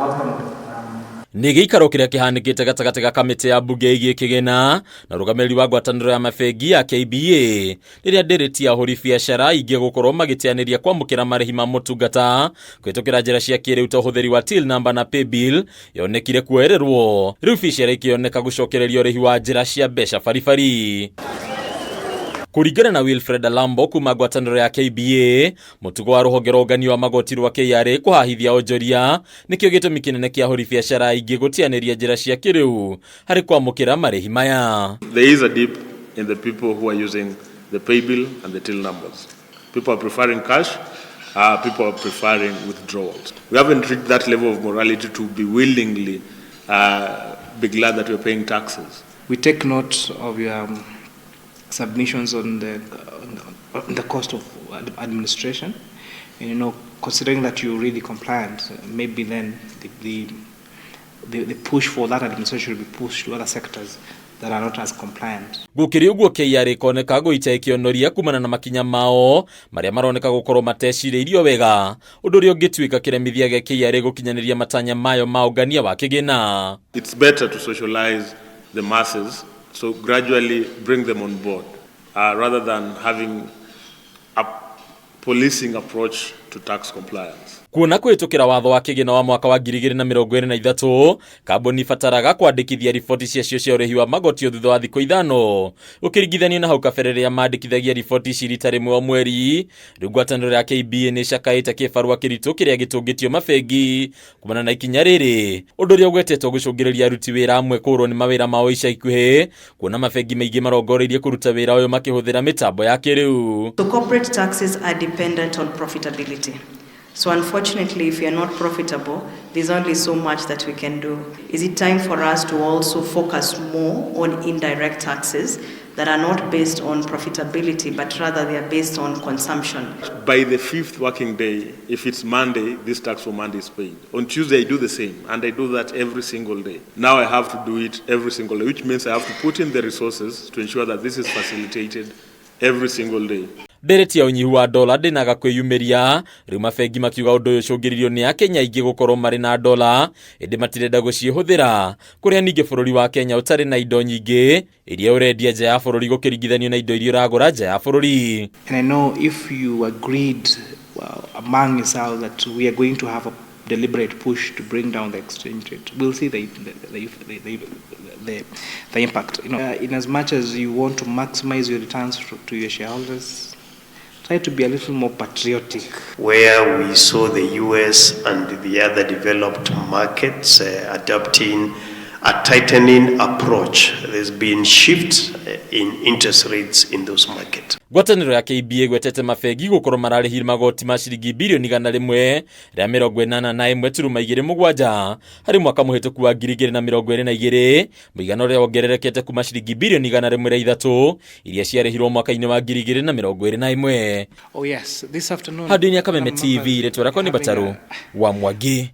Welcome. Nĩ gĩikaro kĩrĩa kĩhanĩkĩte gatagatĩ ga kamĩtĩ ya mbunge ĩgiĩ kĩgĩna na ũrũgamĩrĩri wa ngwatanĩro ya mabengi ya KBA rĩrĩa ndĩrĩti ya ahũri biacara aingĩ gũkorwo magĩteanĩria kwamũkĩra marĩhi ma motungata kũhĩtũkĩra njĩra cia kĩrĩu ta ũhũthĩri wa till number na paybill yonekire kuoererwo rĩu biacara ikĩoneka gũcokereria ũrĩhi wa njĩra cia mbeca baribari. Kũringana na Wilfred Alambo kuma ngwatanĩro ya KBA, mũtugo wa rũhonge rwa ũngania wa magoti rwa KRA kũhahithia onjoria nĩkĩo gĩtũmi kĩnene kĩa ahũri biacara aingĩ gũtianĩria njĩra cia kĩrĩu harĩ kwamũkĩra marĩhi maya. There is a dip in the people who are using the pay bill and the till numbers. People are preferring cash, people are preferring withdrawals. We haven't reached that level of morality to be willingly be glad that we're paying taxes. We take note of your submissions on the cost of administration. And considering that you're really compliant, maybe then the push for that administration will be pushed to other sectors that are not as compliant. Gũkĩrĩ ũguo, KRA ĩkoneka gũita ĩkĩonoria kumana na makinya mao marĩa maroneka gũkorwo matecirĩirio wega, ũndũ ũrĩa ũngĩtuĩka kĩremithia gĩa KRA gũkinyanĩria matanya mayo ma ũngania wa kĩgĩna. It's better to socialize the masses, so gradually bring them on board, rather than having a policing approach to tax compliance. Kuona kũhĩtũkĩra watho wa kĩgĩna wa mwaka wa 2023, kambuni ibataraga kwandĩkithia riboti ciacio cia ũrĩhi wa magoti o thutha wa thikũ 5, ũkĩringithanio na hau kabere rĩrĩa mandĩkithagia riboti ici rita rĩmwe o mweri. Rĩu ngwatanĩro ya KBA nĩ ĩcakaĩte kĩbarũa kĩritũ kĩrĩa gĩtũngĩtio mabengi kumana na ikinya rĩrĩ, ũndũ ũrĩa ũgwetetwo gũcũngĩrĩria aruti wĩra amwe kũũrwo nĩ mawĩra mao ica ikuhĩ, kuona mabengi maingĩ marongoreirie kũruta wĩra ũyũ makĩhũthĩra mĩtambo ya kĩrĩu. So corporate taxes are dependent on profitability. So unfortunately, if we are not profitable, there's only so much that we can do. Is it time for us to also focus more on indirect taxes that are not based on profitability, but rather they are based on consumption? By the fifth working day, if it's Monday, this tax for Monday is paid. On Tuesday, I do the same, and I do that every single day. Now I have to do it every single day, which means I have to put in the resources to ensure that this is facilitated every single day. Ndereti ya ũnyihu wa dola ndĩnaga kwĩyumĩria. Rĩu mabengi makiuga ũndũ ũyũ ũcũngĩrĩirio nĩ akenya aingĩ gũkorwo marĩ na dola ĩndĩ matirenda gũciĩhũthĩra, kũrĩa ningĩ bũrũri wa Kenya ũtarĩ na indo nyingĩ iria ũrendia nja ya bũrũri gũkĩringithanio na indo iria ũragũra nja ya bũrũri. And I know if you agreed, well, among yourselves that we are going to have a deliberate push to bring down the exchange rate, we'll see the impact. In as much as you want to maximize your returns to your shareholders, try to be a little more patriotic. Where we saw the US and the other developed markets adopting a tightening approach. There's been shifts in interest rates in those markets. Ngwatanĩro ya KBA gwetete mabengi gũkorwo mararĩhire magoti ma ciringi birioni 181.27 harĩ mwaka mũhĩtũku wa 2022, mũigana ũrĩa wongererekete kuma ciringi birioni 103 iria ciarĩhirwo mwaka-inĩ wa 2021. Oh yes, this afternoon. Handũ-inĩ ya Kameme TV, rĩtwa rĩakwa nĩ Bataru wa Mwangi.